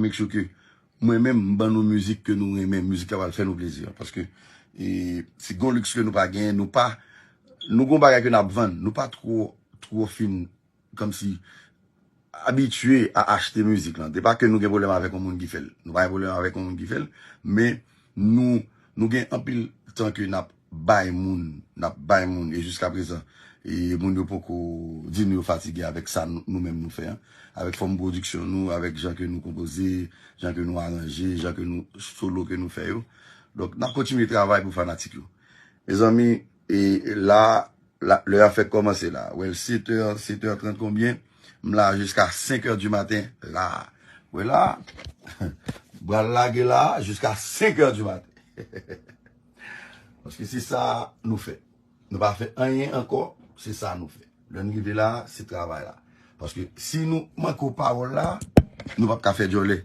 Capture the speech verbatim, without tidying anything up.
Make sure ke mwen menm, m ban nou mizik ke nou renmen, mizik ki pral fè nou plezi. Paske e, si gon liks ke nou pa genyen, nou pa, nou gon bagay ke n ap vann, nou pa twò, twò fin, kòmsi, abitye a achte mizik lan. Se pa ke nou gen pwoblèm avèk yon moun ki fè l. Nou pa gen pwoblèm avèk yon moun ki fè l, men nou, nou gen anpil tan ke n ap bay moun, n ap bay moun, e jiska prezan, e moun yo poko di nou yo fatige avèk sa nou, nou menm nou fè an. Avèk fòm pwodiksyon nou, avèk jan ke nou konpoze, jan ke nou aranje, jan ke nou solo ke nou fè yo. Donk, n ap kontinye travay pou fanatik yo. Mezanmi, e la, la, lè a fèk kòmanse la. Wè l setè, setè trant konbyen? M la jiska senkè di maten la. Wè la, m pral lage la jiska senkè di maten. Paske se sa nou fè. Nou pa fè anyen ankò, se sa nou fè. Lè n rive la, se travay la. Paske si nou manke w pawòl la, nou p ap ka fè djòlè.